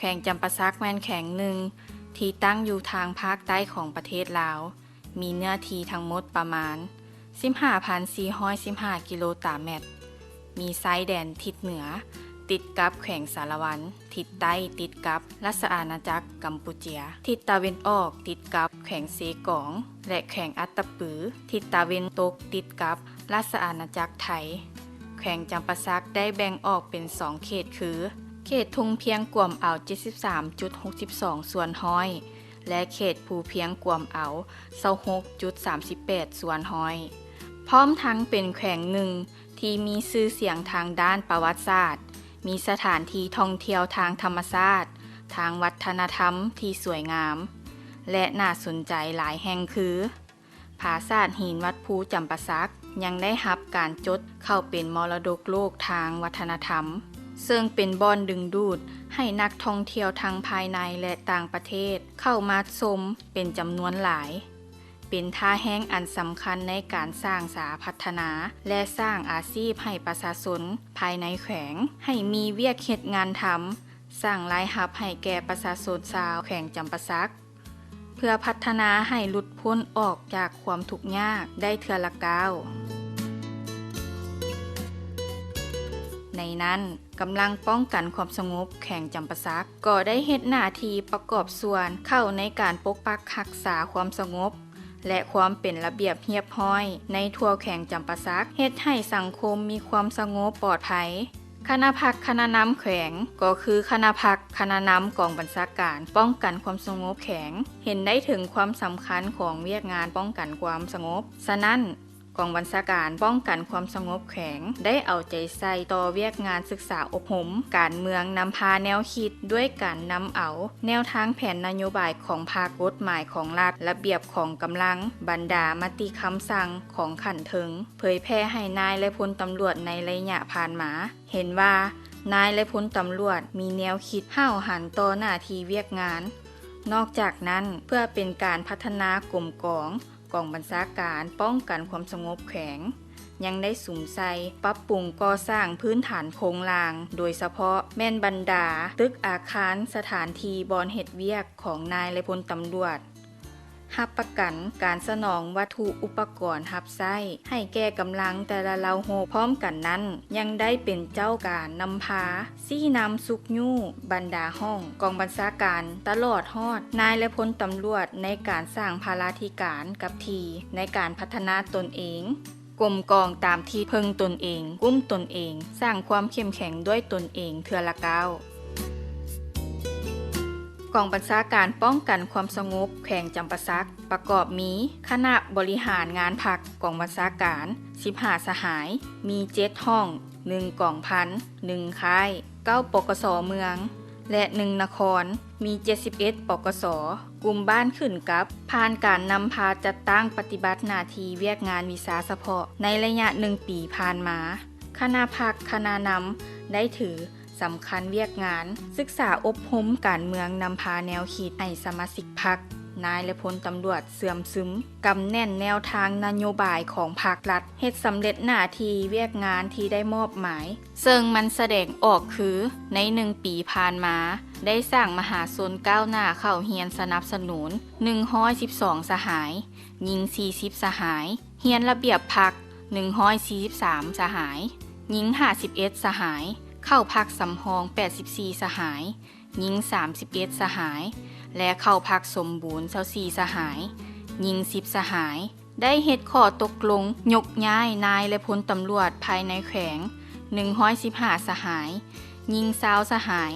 ຂວງຈຳປາສັກແມ່ນແຂວງໜຶ່ງທີ່ຕັ້ງຢູ່ທາງພາກໃຕ້ຂອງປະເທດລາວ, ມີເນື້ອທີ່ທັງໝົດປະມານສິບຫ້າພັນສີ່ຮ້ອຍສິບຫ້າກິໂລຕາແມັດ, ມີຊາຍແດນທິດເໜືອຕິດກັບແຂວງສາລະວັນ, ທິດໃຕ້ຕິດກັບລາຊະອານາຈັກກຳປູເຈຍ, ທິດຕາເວັນອອກຕິດກັບແຂວງເຊກອງ ແລະ ແຂວງອັດຕະປື, ທິດຕາເວັນຕົກຕິດກັບລາຊະອານາຈັກໄທ. ແຂວງຈຳປາສັກໄດ້ແບ່ງອອກເປັນສອງເຂດຄື ເຂດທົ່ງພຽງກວມເອົາເຈັດສິບສາມຈຸດຫົກສິບສອງສ່ວນຮ້ອຍ ແລະ ເຂດພູພຽງກວມເອົາຊາວຫົກຈຸດສາມສິບແປດສ່ວນຮ້ອຍ, ພ້ອມທັງເປັນແຂວງໜຶ່ງທີ່ມີຊື່ສຽງທາງດ້ານປະຫວັດສາດ, ມີສະຖານທີ່ທ່ອງທ່ຽວທາງທຳມະຊາດ, ທາງວັດທະນະທຳທີ່ສວຍງາມ ແລະ ໜ້າສົນໃຈຫຼາຍແຫ່ງຄື ຜາສາດຫີນວັດພູຈຳປາສັກ ຍັງໄດ້ຮັບການຈົດເຂົ້າເປັນມໍລະດົກໂລກທາງວັດທະນະທຳ, ເຊິ່ງເປັນບ່ອນດຶງດູດໃຫ້ນັກທ່ອງທ່ຽວທັງພາຍໃນ ແລະ ຕ່າງປະເທດເຂົ້າມາຊົມເປັນຈຳນວນຫຼາຍ, ເປັນທ່າແຮງອັນສຳຄັນໃນການສ້າງສາພັດທະນາ ແລະ ສ້າງອາຊີບໃຫ້ປະຊາຊົນພາຍໃນແຂວງ, ໃຫ້ມີວຽກເຮັດງານທຳ, ສ້າງລາຍຮັບໃຫ້ແກ່ປະຊາຊົນຊາວແຂວງຈຳປາສັກ. ເພື່ອພັດທະນາໃຫ້ຫຼຸດພົ້ນອອກຈາກຄວາມທຸກຍາກໄດ້ເທື່ອລະກ້າວ. ໃນນັ້ນ, ກຳລັງປ້ອງກັນຄວາມສະຫງົບແຂວງຈຳປາສັກ ກໍໄດ້ເຮັດໜ້າທີ່ປະກອບສ່ວນເຂົ້າໃນການປົກປັກຮັກສາຄວາມສະຫງົບ ແລະ ຄວາມເປັນລະບຽບຮຽບຮ້ອຍໃນທົ່ວແຂວງຈຳປາສັກ, ເຮັດໃຫ້ສັງຄົມມີຄວາມສະຫງົບປອດໄພ. ຄະນະພັກຄະນະນຳແຂວງ ກໍຄືຄະນະພັກຄະນະນຳກອງບັນຊາການປ້ອງກັນຄວາມສະຫງົບແຂວງ ເຫັນໄດ້ເຖິງຄວາມສຳຄັນຂອງວຽກງານປ້ອງກັນຄວາມສະຫງົບ. ສະນັ້ນ, ກອງບັນຊາການປ້ອງກັນຄວາມສະຫງົບແຂວງ ໄດ້ເອົາໃຈໃສ່ຕໍ່ວຽກງານສຶກສາອົບຮົມການເມືອງນຳພາແນວຄິດ ດ້ວຍການນຳເອົາແນວທາງແຜນນະໂຍບາຍຂອງພັກ, ກົດໝາຍຂອງລັດ, ລະບຽບຂອງກຳລັງ, ບັນດາມະຕິຄຳສັ່ງຂອງຂັ້ນເທິງ ເຜີຍແຜ່ໃຫ້ນາຍ ແລະ ພົນຕຳຫຼວດໃນໄລຍະຜ່ານມາ ເຫັນວ່ານາຍ ແລະ ພົນຕຳຫຼວດມີແນວຄິດຫ້າວຫັນຕໍ່ໜ້າທີ່ວຽກງານ. ນອກຈາກນັ້ນ, ເພື່ອເປັນການພັດທະນາກົມກອງ ກອງບັນຊາການປ້ອງກັນຄວາມສະຫງົບແຂວງ ຍັງໄດ້ສຸມໃສ່ປັບປຸງກໍ່ສ້າງພື້ນຖານໂຄງລ່າງ, ໂດຍສະເພາະແມ່ນບັນດາຕຶກອາຄານ, ສະຖານທີ່ບ່ອນເຮັດວຽກຂອງນາຍ ແລະ ພົນຕຳຫຼວດ, ຮັບປະກັນການສະໜອງວັດຖຸອຸປະກອນຮັບໃຊ້ໃຫ້ແກ່ກຳລັງແຕ່ລະເຫຼົ່າຮົບ. ພ້ອມກັນນັ້ນ, ຍັງໄດ້ເປັນເຈົ້າການນຳພາ ຊີ້ນຳຊຸກຍູ້ບັນດາຫ້ອງກອງບັນຊາການ ຕະຫຼອດຮອດນາຍ ແລະ ພົນຕຳຫຼວດ ໃນການສ້າງພາລາທິການກັບທີ່ໃນການພັດທະນາຕົນເອງ, ກົມກອງຕາມທີ່ເພິ່ງຕົນເອງ, ກຸ້ມຕົນເອງ, ສ້າງຄວາມເຂັ້ມແຂງດ້ວຍຕົນເອງເທື່ອລະກ້າວ. ກອງບັນຊາການປ້ອງກັນຄວາມສະຫງົບແຂວງຈຳປາສັກ ປະກອບມີຄະນະບໍລິຫານງານພັກກອງບັນຊາການ ສິບຫ້າສະຫາຍ, ມີເຈັດຫ້ອງ, ໜຶ່ງກອງພັນ, ໜຶ່ງຄ້າຍ, ເກົ້າ ປກສ ເມືອງ ແລະ ໜຶ່ງນະຄອນ, ມີ ເຈັດສິບເອັດ ປກສ, ກຸ່ມບ້ານຂຶ້ນກັບ ຜ່ານການນຳພາຈັດຕັ້ງປະຕິບັດໜ້າທີ່ວຽກງານວິຊາສະເພາະໃນໄລຍະໜຶ່ງປີຜ່ານມາ. ຄະນະພັກຄະນະນຳໄດ້ຖືສຳຄັນວຽກງານສຶກສາອົບຮົມການເມືອງນຳພາແນວຄິດໃຫ້ສະມາຊິກພັກ, ນາຍ ແລະ ພົນຕຳຫຼວດເຊື່ອມຊຶມ, ກຳແໜ້ນແນວທາງນະໂຍບາຍຂອງພັກລັດ, ເຮັດສຳເລັດໜ້າທີ່ວຽກງານທີ່ໄດ້ມອບໝາຍ. ເຊິ່ງມັນສະແດງອອກຄື ໃນໜຶ່ງປີຜ່ານມາ ໄດ້ສ້າງມະຫາຊົນກ້າວໜ້າເຂົ້າຮຽນສະໜັບສະໜູນ ໜຶ່ງຮ້ອຍສິບສອງສະຫາຍ, ຍິງ ສີ່ສິບສະຫາຍ, ຮຽນລະບຽບພັກ ໜຶ່ງຮ້ອຍສີ່ສິບສາມສະຫາຍ, ຍິງ ຫ້າສິບເອັດສະຫາຍ, ເຂົ້າພັກສຳຮອງ ແປດສິບສີ່ສະຫາຍ, ຍິງ ສາມສິບເອັດສະຫາຍ ແລະ ເຂົ້າພັກສົມບູນ ຊາວສີ່ສະຫາຍ, ຍິງ ສິບສະຫາຍ. ໄດ້ເຮັດຂໍ້ຕົກລົງຍົກຍ້າຍນາຍ ແລະ ພົນຕຳຫຼວດພາຍໃນແຂວງ ໜຶ່ງຮ້ອຍສິບຫ້າສະຫາຍ, ຍິງ ຊາວສະຫາຍ,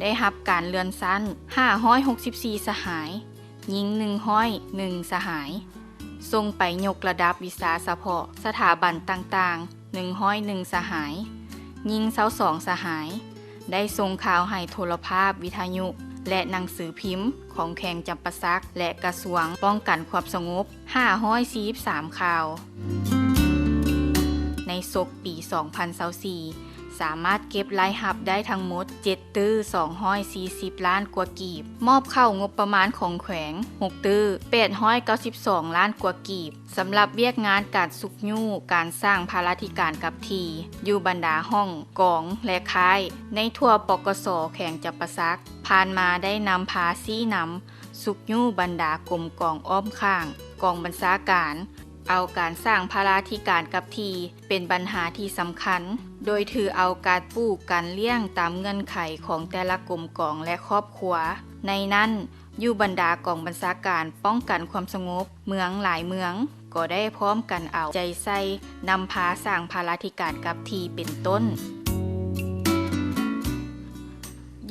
ໄດ້ຮັບການເລື່ອນຊັ້ນ ຫ້າຮ້ອຍຫົກສິບສີ່ສະຫາຍ, ຍິງ ໜຶ່ງຮ້ອຍໜຶ່ງສະຫາຍ, ສົ່ງໄປຍົກລະດັບວິຊາສະເພາະສະຖາບັນຕ່າງໆ ໜຶ່ງຮ້ອຍໜຶ່ງສະຫາຍ, ຍິງ ຊາວສອງສະຫາຍ, ໄດ້ສົ່ງຂ່າວໃຫ້ໂທລະພາບ, ວິທະຍຸ ແລະ ໜັງສືພິມຂອງແຂວງຈຳປາສັກ ແລະ ກະຊວງປ້ອງກັນຄວາມສະຫງົບ ຫ້າຮ້ອຍສີ່ສິບສາມຂ່າວ. ໃນສົກປີສອງພັນຊາວສີ່ ສາມາດເກັບລາຍຮັບໄດ້ທັງໝົດເຈັດຕື້ສອງຮ້ອຍສີ່ສິບລ້ານກວ່າກີບ, ມອບເຂົ້າງົບປະມານຂອງແຂວງຫົກຕື້ແປດຮ້ອຍເກົ້າສິບສອງລ້ານກວ່າກີບ. ສຳລັບວຽກງານການຊຸກຍູ້ການສ້າງພາລາທິການກັບທີ່ຢູ່ບັນດາຫ້ອງກອງ ແລະ ຄ້າຍໃນທົ່ວ ປກສ ແຂວງຈຳປາສັກ ຜ່ານມາໄດ້ນຳພາຊີ້ນຳຊຸກຍູ້ບັນດາກົມກອງອ້ອມຂ້າງກອງບັນຊາການ ເອົາການສ້າງພາລາທິການກັບທີ່ເປັນບັນຫາທີ່ສຳຄັນ, ໂດຍຖືເອົາການປູກການລ້ຽງຕາມເງື່ອນໄຂຂອງແຕ່ລະກົມກອງ ແລະ ຄອບຄົວ. ໃນນັ້ນ, ຢູ່ບັນດາກອງບັນຊາການປ້ອງກັນຄວາມສະຫງົບເມືອງຫຼາຍເມືອງ ກໍໄດ້ພ້ອມກັນເອົາໃຈໃສ່ນຳພາສ້າງພາລາທິການກັບທີ່ເປັນຕົ້ນ.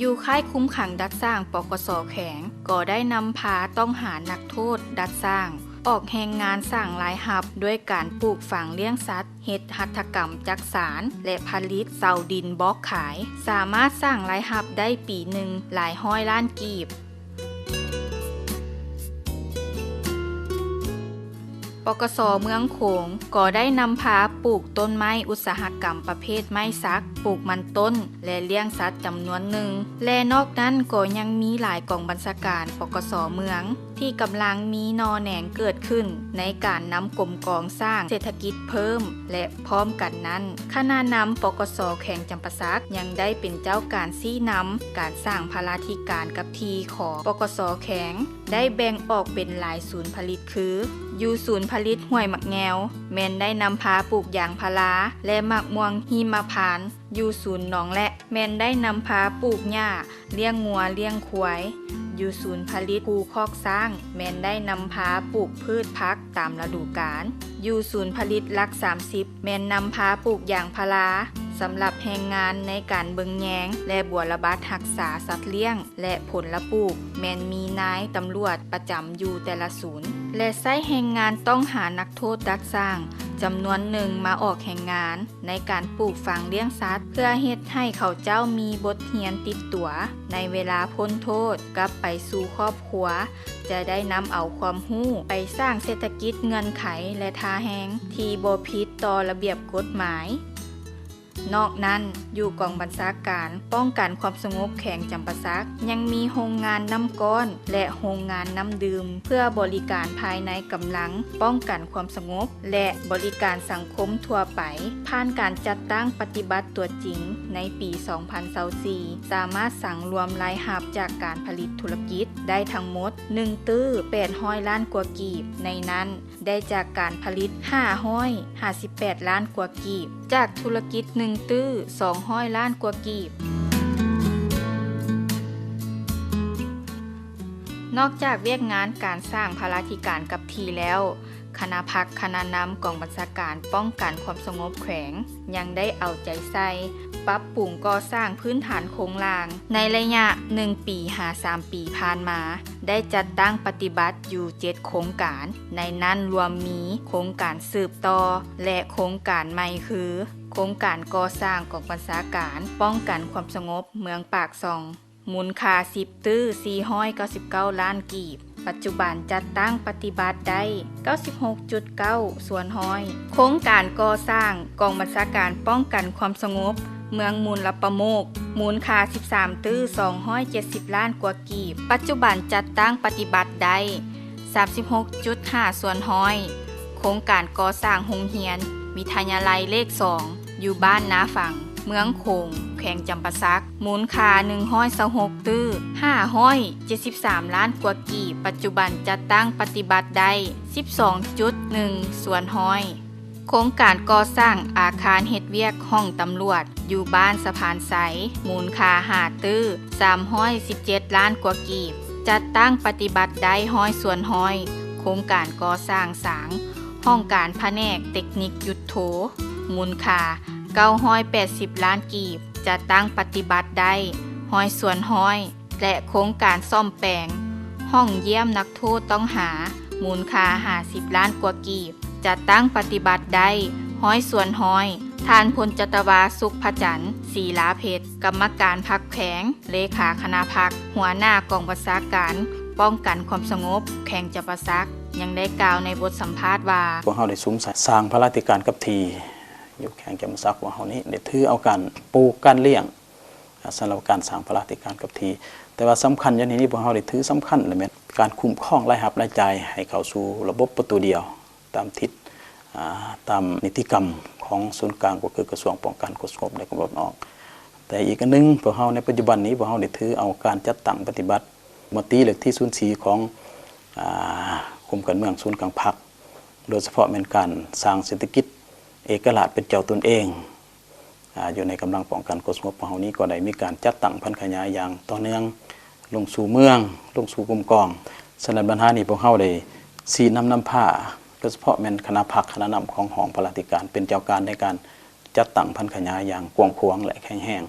ຢູ່ຄ້າຍຄຸມຂັງດັດສ້າງ ປກສ ແຂວງ ກໍໄດ້ນຳພາຕ້ອງຫານັກໂທດດັດສ້າງ ອອກແຮງງານສ້າງລາຍຮັບດ້ວຍການປູກຝັງລ້ຽງສັດ, ເຮັດຫັດຖະກຳຈັກສານ ແລະ ຜະລິດເສົາດິນບອກຂາຍ, ສາມາດສ້າງລາຍຮັບໄດ້ປີໜຶ່ງຫຼາຍຮ້ອຍລ້ານກີບ. ປກສ ເມືອງໂຂງ ກໍໄດ້ນຳພາປູກຕົ້ນໄມ້ອຸດສາຫະກຳປະເພດໄມ້ສັກ, ປູກມັນຕົ້ນ ແລະ ລ້ຽງສັດຈຳນວນໜຶ່ງ ແລະ ນອກນັ້ນກໍຍັງມີຫຼາຍກອງບັນຊາການ ປກສ ເມືອງ ທີ່ກຳລັງມີໜໍ່ແໜງເກີດຂຶ້ນໃນການນຳກົມກອງສ້າງເສດຖະກິດເພີ່ມ ແລະ ພ້ອມກັນນັ້ນ, ຄະນະນຳ ປກສ ແຂວງຈຳປາສັກ ຍັງໄດ້ເປັນເຈົ້າການຊີ້ນຳການສ້າງພາລາທິການກັບທີ່ຂອງ ປກສ ແຂວງ ໄດ້ແບ່ງອອກເປັນຫຼາຍສູນຜະລິດຄື ຢູ່ສູນຜະລິດຫ້ວຍໝາກແງວ ແມ່ນໄດ້ນຳພາປູກຢາງພາລາ ແລະ ໝາກມ່ວງຫິມະພານ, ຢູ່ສູນໜອງແລະ ແມ່ນໄດ້ນຳພາປູກຫຍ້າ, ລ້ຽງງົວ, ລ້ຽງຄວາຍ, ຢູ່ສູນຜະລິດພູຄອກຊ້າງ ແມ່ນໄດ້ນຳພາປູກພືດຜັກຕາມລະດູການ, ຢູ່ສູນຜະລິດຫຼັກສາມສິບ ແມ່ນນຳພາປູກຢາງພາລາ ສຳລັບແຮງງານໃນການເບິ່ງແຍງ ແລະ ບົວລະບັດຮັກສາສັດລ້ຽງ ແລະ ຜົນລະປູກ ແມ່ນມີນາຍຕຳຫຼວດປະຈຳຢູ່ແຕ່ລະສູນ ແລະ ໃຊ້ແຮງງານຕ້ອງຫານັກໂທດດັດສ້າງຈຳນວນໜຶ່ງມາອອກແຮງງານໃນການປູກຝັງລ້ຽງສັດ ເພື່ອເຮັດໃຫ້ເຂົາເຈົ້າມີບົດຮຽນຕິດຕົວໃນເວລາພົ້ນໂທດກັບໄປສູ່ຄອບຄົວ, ຈະໄດ້ນຳເອົາຄວາມຮູ້ໄປສ້າງເສດຖະກິດເງື່ອນໄຂ ແລະ ທ່າແຮງທີ່ບໍ່ຜິດຕໍ່ລະບຽບກົດໝາຍ. ນອກນັ້ນ, ຢູ່ກອງບັນຊາການປ້ອງກັນຄວາມສະຫງົບແຂວງຈຳປາສັກ ຍັງມີໂຮງງານນ້ຳກ້ອນ ແລະ ໂຮງງານນ້ຳດື່ມ ເພື່ອບໍລິການພາຍໃນກຳລັງປ້ອງກັນຄວາມສະຫງົບ ແລະ ບໍລິການສັງຄົມທົ່ວໄປ. ຜ່ານການຈັດຕັ້ງປະຕິບັດຕົວຈິງໃນປີສອງພັນຊາວສີ່ ສາມາດສັງລວມລາຍຮັບຈາກການຜະລິດທຸລະກິດໄດ້ທັງໝົດໜຶ່ງຕື້ແປດຮ້ອຍລ້ານກວ່າກີບ, ໃນນັ້ນ ໄດ້ຈາກການຜະລິດຫ້າຮ້ອຍຫ້າສິບແປດລ້ານກວ່າກີບ, ຈາກທຸລະກິດໜຶ່ງຕື້ສອງຮ້ອຍລ້ານກວ່າກີບ. ນອກຈາກວຽກງານການສ້າງພາລາທິການກັບທີ່ແລ້ວ, ຄະນະພັກຄະນະນຳກອງບັນຊາການປ້ອງກັນຄວາມສະຫງົບແຂວງ ຍັງໄດ້ເອົາໃຈໃສ່ປັບປຸງກໍ່ສ້າງພື້ນຖານໂຄງລ່າງ. ໃນໄລຍະໜຶ່ງປີຫາສາມປີຜ່ານມາ, ໄດ້ຈັດຕັ້ງປະຕິບັດຢູ່ເຈັດໂຄງການ, ໃນນັ້ນລວມມີໂຄງການສືບຕໍ່ ແລະ ໂຄງການໃໝ່ຄື ໂຄງການກໍ່ສ້າງກອງບັນຊາການປ້ອງກັນຄວາມສະຫງົບເມືອງປາກຊ່ອງ ມູນຄ່າສິບຕື້ສີ່ຮ້ອຍເກົ້າສິບເກົ້າລ້ານກີບ, ປັດຈຸບັນຈັດຕັ້ງປະຕິບັດໄດ້ເກົ້າສິບຫົກຈຸດເກົ້າສ່ວນຮ້ອຍ. ໂຄງການກໍ່ສ້າງກອງບັນຊາການປ້ອງກັນຄວາມສະຫງົບເມືອງມູນລະປະໂມກ, ມູນຄ່າສິບສາມຕື້ສອງຮ້ອຍເຈັດສິບລ້ານກວ່າກີບ, ປັດຈຸບັນຈັດຕັ້ງປະຕິບັດໄດ້ ສາມສິບຫົກຈຸດຫ້າສ່ວນຮ້ອຍ. ໂຄງການກໍ່ສ້າງໂຮງຮຽນວິທະຍາໄລເລກສອງ ຢູ່ບ້ານນາຝັງ ເມືອງໂຂງ ແຂວງຈຳປາສັກ, ມູນຄ່າໜຶ່ງຮ້ອຍຊາວຫົກຕື້ຫ້າຮ້ອຍເຈັດສິບສາມລ້ານກວ່າກີບ, ປັດຈຸບັນຈັດຕັ້ງປະຕິບັດໄດ້ສິບສອງຈຸດໜຶ່ງສ່ວນຮ້ອຍ. ໂຄງການກໍ່ສ້າງອາຄານເຮັດວຽກຫ້ອງຕຳຫຼວດ ຢູ່ບ້ານສະພານໄຊ ມູນຄ່າຫ້າຕື້ສາມຮ້ອຍສິບເຈັດລ້ານກວ່າກີບ, ຈັດຕັ້ງປະຕິບັດໄດ້ຮ້ອຍສ່ວນຮ້ອຍ. ໂຄງການກໍ່ສ້າງສາງຫ້ອງການພະແນກເຕັກນິກຢຸດໂທ ມູນຄ່າເກົ້າຮ້ອຍແປດສິບລ້ານກີບ, ຈັດຕັ້ງປະຕິບັດໄດ້ຮ້ອຍສ່ວນຮ້ອຍ. ແລະ ໂຄງການສ້ອມແປງຫ້ອງຢ້ຽມນັກໂທດຕ້ອງຫາ ມູນຄ່າຫ້າສິບລ້ານກວ່າກີບ, ຈັດຕັ້ງປະຕິບັດໄດ້ຮ້ອຍສ່ວນຮ້ອຍ. ທ່ານ ພົນຈັດຕະວາ ສຸກພະຈັນ ສີລາເພັດ ກຳມະການພັກແຂວງ, ເລຂາຄະນະພັກ, ຫົວໜ້າກອງບັນຊາການປ້ອງກັນຄວາມສະຫງົບແຂວງຈຳປາສັກ ຍັງໄດ້ກ່າວໃນບົດສຳພາດວ່າ ພວກເຮົາໄດ້ສຸມໃສ່ສ້າງພາລາທິການກັບທີ່ ຢູ່ແຂວງຈຳປາສັກຂອງເຮົານີ້ ໄດ້ຖືເອົາການປູກການລ້ຽງ ສຳລັບການສ້າງພາລາທີ່ການກັບທີ່. ແຕ່ວ່າສຳຄັນຢູ່ໃນນີ້ ພວກເຮົາໄດ້ຖືສຳຄັນ ແລະ ແມ່ນການຄຸ້ມຄອງລາຍຮັບລາຍຈ່າຍໃຫ້ເຂົ້າສູ່ລະບົບປະຕູດຽວ ຕາມທິດ ອາ ຕາມນິຕິກຳຂອງສູນກາງ ກໍຄືກະຊວງປ້ອງກັນຄວາມສະຫງົບໄດ້ກຳນົດອອກ. ແຕ່ອີກອັນໜຶ່ງ ພວກເຮົາໃນປັດຈຸບັນນີ້ ພວກເຮົາໄດ້ຖືເອົາການຈັດຕັ້ງປະຕິບັດມະຕິເລກທີສູນສີ່ຂອງ ອາ ກົມການເມືອງສູນກາງພັກ ໂດຍສະເພາະແມ່ນການສ້າງເສດຖະກິດເອກະລາດເປັນເຈົ້າຕົນເອງ ອາ ຢູ່ໃນກຳລັງປ້ອງກັນຄວາມສະຫງົບຂອງເຮົານີ້ ກໍໄດ້ມີການຈັດຕັ້ງຜັນຂະຫຍາຍຢ່າງຕໍ່ເນື່ອງ ລົງສູ່ເມືອງ ລົງສູ່ກຸ່ມກອງ. ສະນັ້ນບັນຫານີ້ ພວກເຮົາໄດ້ຊີ້ນຳນຳພາ ໂດຍສະເພາະແມ່ນຄະນະພັກຄະນະນຳຂອງຫ້ອງພາລາທິການ ເປັນເຈົ້າການໃນການຈັດຕັ້ງຜັນຂະຫຍາຍຢ່າງກວ້າງຂວາງ ແລະ ແຂງແຮງ.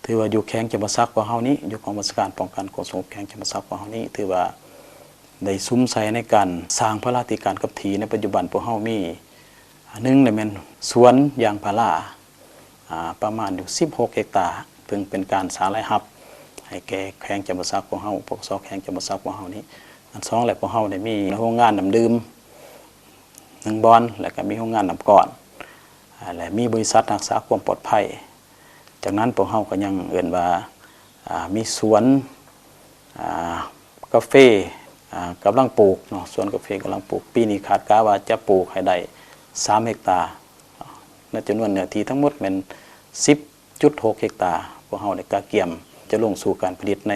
ຖືວ່າຢູ່ແຂວງຈຳປາສັກຂອງເຮົານີ້ ຢູ່ກອງບັນຊາການປ້ອງກັນຄວາມສະຫງົບແຂວງຈຳປາສັກຂອງເຮົານີ້ ຖືວ່າໄດ້ສຸມໃສ່ໃນການສ້າງພາລາທິການກັບທີ່. ໃນປັດຈຸບັນພວກເຮົາມີ ໜຶ່ງ ແລະ ແມ່ນສວນຢາງພາລາ ອາ ປະມານຢູ່ສິບຫົກເຮັກຕາ ເຊິ່ງເປັນການສ້າງລາຍຮັບໃຫ້ແກ່ແຂວງຈຳປາສັກຂອງເຮົາ ປກສ ແຂວງຈຳປາສັກຂອງເຮົານີ້. ອັນສອງ ແລະ ພວກເຮົາໄດ້ມີໂຮງງານນ້ຳດື່ມໜຶ່ງບ່ອນ ແລະ ກໍມີໂຮງງານນ້ຳກ້ອນ ອາ ແລະ ມີບໍລິສັດຮັກສາຄວາມປອດໄພ. ຈາກນັ້ນພວກເຮົາກໍຍັງເອີ້ນວ່າ ອາ ມີສວນ ອາ ກາເຟ ອາ ກຳລັງປູກເນາະ ສວນກາເຟກຳລັງປູກ. ປີນີ້ຄາດກະວ່າຈະປູກໃຫ້ໄດ້ສາມເຮັກຕາ ໃນຈຳນວນເນື້ອທີ່ທັງໝົດແມ່ນສິບຈຸດຫົກເຮັກຕາ. ພວກເຮົາໄດ້ກະກຽມຈະລົງສູ່ການຜະລິດໃນ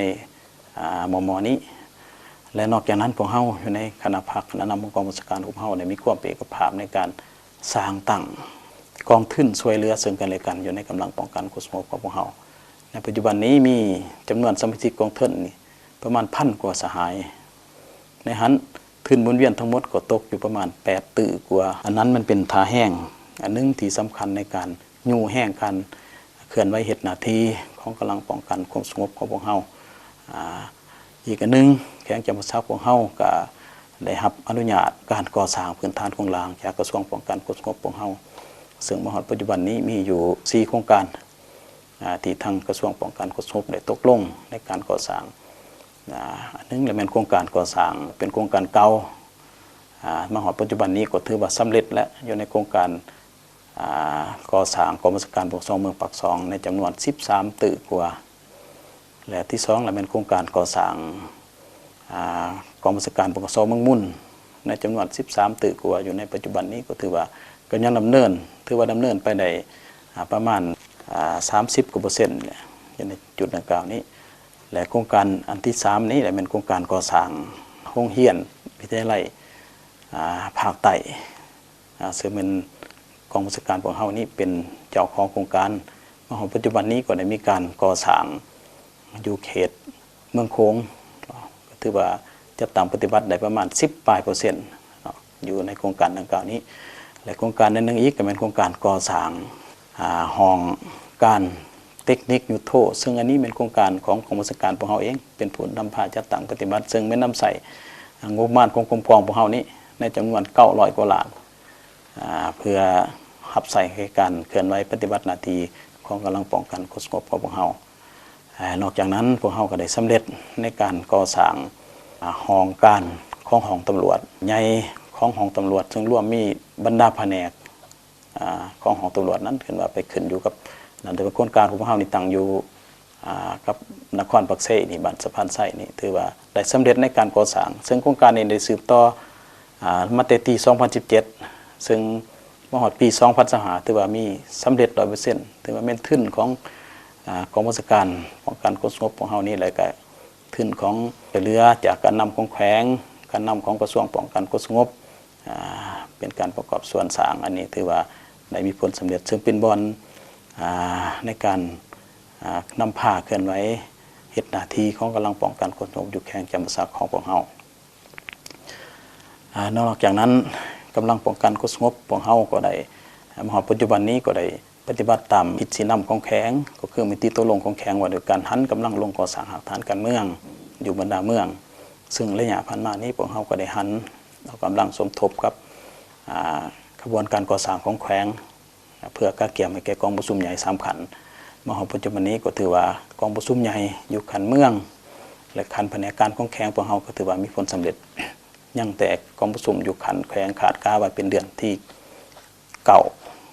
ອາ ມໍ່ໆນີ້ ແລະ ນອກຈາກນັ້ນ ພວກເຮົາຢູ່ໃນຄະນະພັກຄະນະນຳຂອງກອງບັນຊາການຂອງເຮົາ ໄດ້ມີຄວາມເປັນເອກະພາບໃນການສ້າງຕັ້ງກອງທຶນຊ່ວຍເຫຼືອເຊິ່ງກັນແລະກັນ ຢູ່ໃນກຳລັງປ້ອງກັນຄວາມສະຫງົບຂອງພວກເຮົາ. ໃນປັດຈຸບັນນີ້ມີຈຳນວນສະມາຊິກກອງທຶນນີ້ປະມານພັນກວ່າສະຫາຍ. ໃນຫັ້ນທຶນໝູນວຽນທັງໝົດກໍຕົກຢູ່ປະມານແປດຕື້ກວ່າ. ອັນນັ້ນມັນເປັນທ່າແຮງອັນໜຶ່ງທີ່ສຳຄັນໃນການ ຍູ້ແຮງການເຄື່ອນໄຫວເຮັດໜ້າທີ່ຂອງກຳລັງປ້ອງກັນຄວາມສະຫງົບຂອງພວກເຮົາ. ອາ ອີກອັນໜຶ່ງ ແຂວງຈຳປາສັກພວກເຮົາກໍໄດ້ຮັບອະນຸຍາດການກໍ່ສ້າງພື້ນຖານໂຄງລ່າງຈາກກະຊວງປ້ອງກັນຄວາມສະຫງົບພວກເຮົາ ເຊິ່ງມາຮອດປັດຈຸບັນນີ້ມີຢູ່ສີ່ໂຄງການ ອາ ທີ່ທາງກະຊວງປ້ອງກັນຄວາມສະຫງົບໄດ້ຕົກລົງໃນການກໍ່ສ້າງ. ອາ ອັນໜຶ່ງລະແມ່ນໂຄງການກໍ່ສ້າງ ເປັນໂຄງການເກົ່າ ອາ ມາຮອດປັດຈຸບັນນີ້ກໍຖືວ່າສຳເລັດແລ້ວ ຢູ່ໃນໂຄງການ ອາ ກໍ່ສ້າງກອງບັນຊາການ ປກສ ເມືອງປາກຊ່ອງ ໃນຈຳນວນສິບສາມຕື້ກວ່າ ແລະ ທີສອງລະແມ່ນໂຄງການກໍ່ສ້າງ ອາ ກອງບັນຊາການ ປກສ ເມືອງມຸນ ໃນຈຳນວນສິບສາມຕື້ກວ່າ. ຢູ່ໃນປັດຈຸບັນນີ້ກໍຖືວ່າກຳລັງດຳເນີນ ຖືວ່າດຳເນີນໄປໄດ້ ອາ ປະມານ ອາ ສາມສິບກວ່າເປີເຊັນແຫຼະ ຢູ່ໃນຈຸດດັ່ງກ່າວນີ້. ແລະ ໂຄງການອັນທີສາມນີ້ລະແມ່ນໂຄງການກໍ່ສ້າງໂຮງຮຽນວິທະຍາໄລ ອາ ພາກໃຕ້ ອາ ເຊິ່ງແມ່ນກອງບັນຊາການພວກເຮົານີ້ເປັນເຈົ້າຂອງໂຄງການ. ມາຮອດປັດຈຸບັນນີ້ກໍໄດ້ມີການກໍ່ສ້າງຢູ່ເຂດເມືອງໂຂງ ກໍຖືວ່າຈັດຕັ້ງປະຕິບັດໄດ້ປະມານສິບປາຍເປີເຊັນເນາະ ຢູ່ໃນໂຄງການດັ່ງກ່າວນີ້. ແລະ ໂຄງການອັນໜຶ່ງອີກກໍແມ່ນໂຄງການກໍ່ສ້າງ ອາ ຫ້ອງການເຕັກນິກຍຸດໂທ ເຊິ່ງອັນນີ້ແມ່ນໂຄງການຂອງກອງບັນຊາການພວກເຮົາເອງ ເປັນຜູ້ນຳພາຈັດຕັ້ງປະຕິບັດ ເຊິ່ງແມ່ນນຳໃຊ້ ອາ ງົບປະມານຂອງກົມກອງພວກເຮົານີ້ ໃນຈຳນວນເກົ້າຮ້ອຍກວ່າລ້ານ ອາ ເພື່ອຮັບໃຊ້ໃນການເຄື່ອນໄຫວປະຕິບັດໜ້າທີ່ຂອງກຳລັງປ້ອງກັນຄວາມສະຫງົບຂອງພວກເຮົາ. ອາ ນອກຈາກນັ້ນ ພວກເຮົາກໍໄດ້ສຳເລັດໃນການກໍ່ສ້າງ ອາ ຫ້ອງການຂອງຫ້ອງຕຳຫຼວດໃຫຍ່ຂອງຫ້ອງຕຳຫຼວດ ເຊິ່ງລວມມີບັນດາພະແນກ ອາ ຂອງຫ້ອງຕຳຫຼວດນັ້ນ ຂຶ້ນວ່າໄປຂຶ້ນຢູ່ກັບນັ້ນ. ແຕ່ວ່າໂຄງການຂອງພວກເຮົານີ້ຕັ້ງຢູ່ ອາ ກັບນະຄອນປາກເຊນີ້ ບ້ານສະພານໄຊນີ້ ຖືວ່າໄດ້ສຳເລັດໃນການກໍ່ສ້າງ ເຊິ່ງໂຄງການນີ້ໄດ້ສືບຕໍ່ ອາ ມາແຕ່ປີສອງພັນສິບເຈັດ ເຊິ່ງມາຮອດປີສອງພັນຊາວຫ້າ ຖືວ່າມີສຳເລັດຮ້ອຍເປີເຊັນ ຖືວ່າແມ່ນທຶນຂອງ ອາ ກອງບັນຊາການປ້ອງກັນຄວາມສະຫງົບຂອງເຮົານີ້ ແລະກະທຶນຂອງຊ່ວຍເຫຼືອຈາກການນຳຂອງແຂວງ ການນຳຂອງກະຊວງປ້ອງກັນຄວາມສະຫງົບ ອາ ເປັນການປະກອບສ່ວນສ້າງ. ອັນນີ້ຖືວ່າໄດ້ມີຜົນສຳເລັດ ເຊິ່ງເປັນບ່ອນ ອາ ໃນການ ອາ ນຳພາເຄື່ອນໄຫວເຮັດໜ້າທີ່ຂອງກຳລັງປ້ອງກັນຄວາມສະຫງົບຢູ່ແຂວງຈຳປາສັກຂອງພວກເຮົາ. ອາ ນອກຈາກນັ້ນ ກຳລັງປ້ອງກັນຄວາມສະຫງົບພວກເຮົາກໍໄດ້ ມາຮອດປັດຈຸບັນນີ້ກໍໄດ້ ປະຕິບັດຕາມທິດຊີ້ນຳຂອງແຂວງ ກໍຄືມະຕິຕົກລົງຂອງແຂວງວ່າດ້ວຍການຫັນກຳລັງລົງກໍ່ສ້າງຮາກຖານການເມືອງຢູ່ບັນດາເມືອງ ເຊິ່ງໄລຍະຜ່ານມານີ້ພວກເຮົາກໍໄດ້ຫັນເອົາກຳລັງສົມທົບກັບ ອາ ຂະບວນການກໍ່ສ້າງຂອງແຂວງ ເພື່ອກະກຽມໃຫ້ແກ່ກອງປະຊຸມໃຫຍ່ສຳຄັນ. ມາຮອດປັດຈຸບັນນີ້ກໍຖືວ່າກອງປະຊຸມໃຫຍ່ຢູ່ຂັ້ນເມືອງ ແລະ ຂັ້ນພະແນກການຂອງແຂວງພວກເຮົາກໍຖືວ່າມີຜົນສຳເລັດ. ຍັງແຕ່ກອງປະຊຸມຢູ່ຂັ້ນແຂວງ ຄາດກະວ່າເປັນເດືອນທີ ເກົ້າ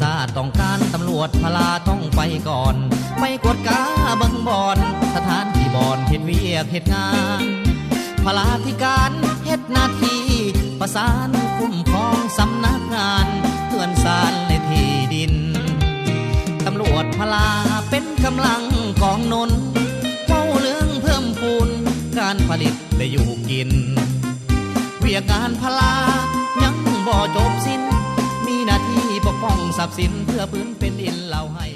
ຊາດຕ້ອງການຕຳຫຼວດພະລາຕ້ອງໄປກ່ອນ ໄປກວດກາເບິ່ງບ່ອນ ສະຖານທີ່ບ່ອນເຮັດວຽກເຮັດງານ ພະລາທິການເຮັດໜ້າທີ່ ປະສານຄຸ້ມຄອງສຳນັກງານ ເຮືອນຊານ ແລະ ທີ່ດິນ. ຕຳຫຼວດພະລາເປັນກຳລັງກອງໜູນ ເວົ້າເລື່ອງເພີ່ມພູນການຜະລິດ ແລະ ຢູ່ກິນ. ວຽກງານພະລາຍັງບໍ່ຈົບສິ້ນ ມີໜ້າທີ່ປົກປ້ອງຊັບສິນ ເພື່ອພື້ນແຜ່ນດິນລາວໃຫ້